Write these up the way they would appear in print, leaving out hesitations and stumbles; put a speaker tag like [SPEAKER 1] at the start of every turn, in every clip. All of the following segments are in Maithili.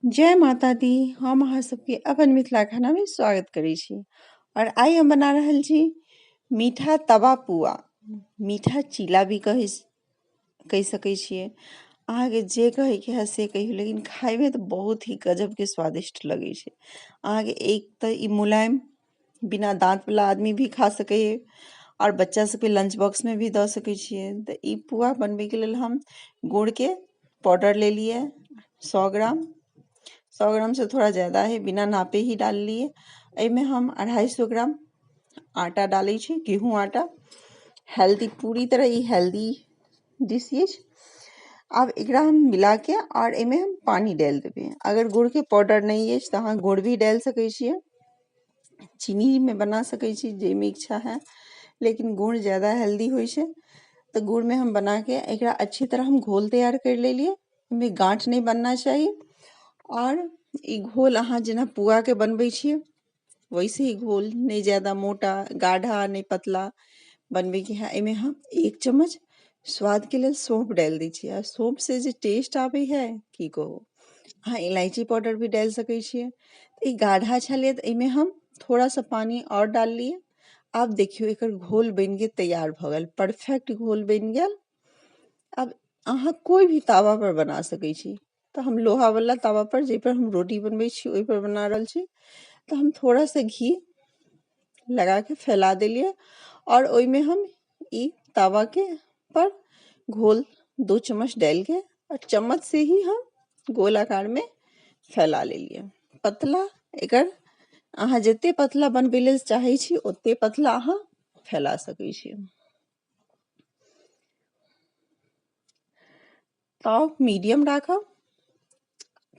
[SPEAKER 1] जय माता दी। हम अहाँ सबके अपन मिथिला खानामे स्वागत करै छी। और आइ हम बना रहल छी मीठा तवा पुआ, मीठा चीला भी कहि सकै छियै। अहाँके जे कहैके है से कहियौ, लेकिन खाइमे तऽ बहुत ही गजबके स्वादिष्ट लगै छै। अहाँके एक तऽ ई मुलायम बिना दाँतवला आदमी भी खा सकैए और बच्चा सबके लंच बॉक्समे भी दऽ सकै छियै। तऽ ई पुआ बनबैके लेल हम गुड़के पाउडर लेलियै 100 ग्राम, 100 ग्राम से थोड़ा ज़्यादा है, बिना नापे ही डाल लिए। एहिमे हम 250 ग्राम आटा डालै छी, गेहूँ आटा। हेल्दी, पूरी तरह ई हेल्दी डिश अछि। आब एकरा हम मिलाके और एहिमे हम पानी डालि देबै। अगर गुड़के पाउडर नहि अछि तऽ अहाँ गुड़ भी डालि सकै छियै, चीनीमे बना सकै छी, जाहिमे इच्छा है, लेकिन गुड़ ज़्यादा हेल्दी होइ छै। तऽ गुड़मे हम बनाके एकरा अच्छी तरह हम घोल तैयार करि लेलियै। एहिमे गाँठ नहि बनना चाही। और ई घोल अहाँ जेना पुआके बनबै छियै वैसे ही घोल, नहि ज़्यादा मोटा गाढ़ा नहि पतला बनबैके है। एहिमे हम 1 चम्मच स्वादके लेल सौंफ डालि दै छियै। आ सौंफसँ जे टेस्ट आबै है की कहू। अहाँ इलायची पाउडर भी डालि सकै छियै। ई गाढ़ा छलै तऽ एहिमे हम थोड़ा सा पानी आओर डाललियै। आब देखियौ एकर घोल बनिके तैयार भऽ गेल, परफेक्ट घोल बनि गेल। आब अहाँ कोइ भी तावा पर बना सकै छी। तऽ हम लोहावला तावा पर, जाहिपर हम रोटी बनबै छी, ओहिपर बना रहल छी। तऽ हम थोड़ा सा घी लगाके फैला देलियै और ओहिमे हम ई तावाके पर घोल 2 चम्मच डालिके और चम्मच से ही हम गोल आकारमे फैला लेलियै। पतला एकर अहाँ जते पतला बनबै लेल चाहै छी ओते पतला अहाँ फैला सकै छी। ताव मीडियम राखब,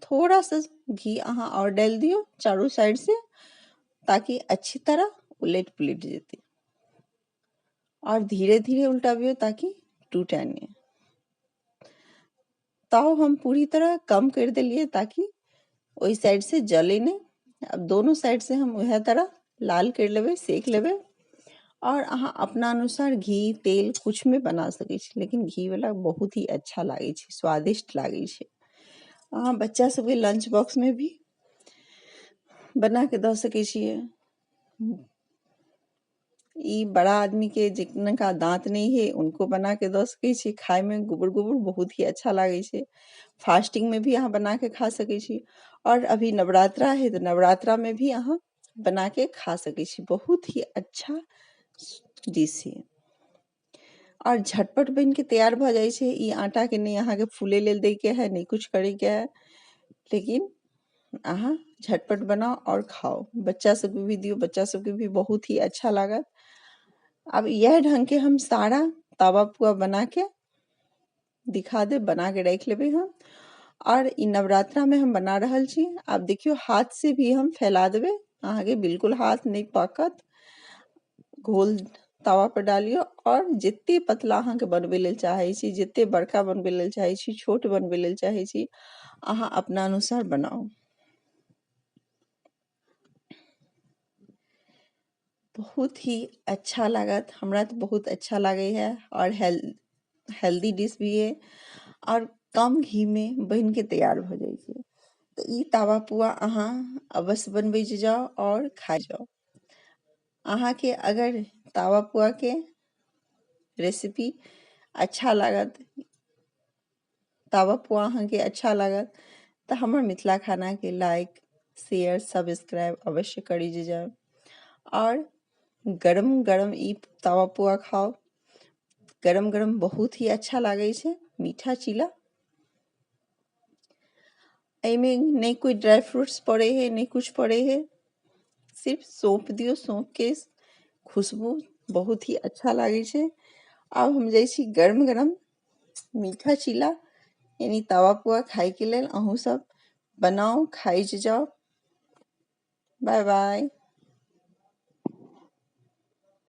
[SPEAKER 1] थोड़ा सा घी अहाँ और डालि दियौ चारू साइड से, ताकि अच्छी तरह उलटि पुलटि जेतै। और धीरे धीरे उल्टाबियौ ताकि टूटे नहि। ताव हम पूरी तरह कम करि देलियै ताकि ओहि साइड से जले नहि। अब दोनों साइड से हम वएह तरह लाल करि लेबै, सेक लेबै। और अहाँ अपना अनुसार घी तेल कुछ में बना सकै छी, लेकिन घी वाला बहुत ही अच्छा लागै छै, स्वादिष्ट लागै छै। अहाँ बच्चा सबके लंच बॉक्स में भी बना के दऽ सकै छियै। ई बड़ा आदमी के जिनका दांत नहीं है उनको बना के दऽ सकै छी। खाय में गुबुर गुबुर बहुत ही अच्छा लागै छै। फास्टिंग में भी अहाँ बना के खा सकै छी। और अभी नवरात्रा है तऽ नवरात्रा में भी अहाँ बना के खा सकै छी। बहुत ही अच्छा डिश है और झटपट बनि के तैयार भऽ जाइ छै। ई आटा के नहि अहाँके फूले लेल दै के है, नहि कुछ करे के है, लेकिन अहाँ झटपट बनाउ और खाउ। बच्चा सबके भी दियौ, बच्चा सबके भी बहुत ही अच्छा लागत। आब इएह ढंग के हम सारा तावा पुआ बना के दिखा देब, बना के राखि लेबै हम। और ई नवरात्रा में हम बना रहल छी। आब देखियौ हाथ से भी हम फैला देबै, अहाँके बिल्कुल हाथ नहि पाकत। घोल तावा पर डालियौ और जते पतला अहाँके बनबै लेल चाहै छी, जते बड़का बनबै लेल चाहै छी, छोट बनबै लेल चाहै छी, अहाँ अपना अनुसार बनाउ। बहुत ही अच्छा लागत, हमरा तऽ बहुत अच्छा लागै है। और हेल्दी डिश भी है और कम घी में बनि के तैयार भऽ जाइ छै। तऽ ई तावा पुआ अहाँ अवश्य बनबै जाउ और खाइ जाउ। अहाँके अगर तावा पुआ के रेसिपी अच्छा लागत, तावा पुआ अहाँके अच्छा लागत, तऽ हमर मिथिला खानाके लाइक शेयर सब्सक्राइब अवश्य करी जाउ। और गरम गरम ई तावा पुआ खाउ, गरम गरम बहुत ही अच्छा लागै छै मीठा चीला। एहिमे नहि कोइ ड्राई फ्रूट्स पड़ै है, नहि कुछ पड़ै है, सिर्फ सौंफ दियौ, सौंफके खुशबू बहुत ही अच्छा लागै छै। आब हम जाइ छी गरम गरम मीठा चीला यानी तावा पुआ खाइके लेल। अहूँ सब बनाउ, खाइ जाउ। Bye bye.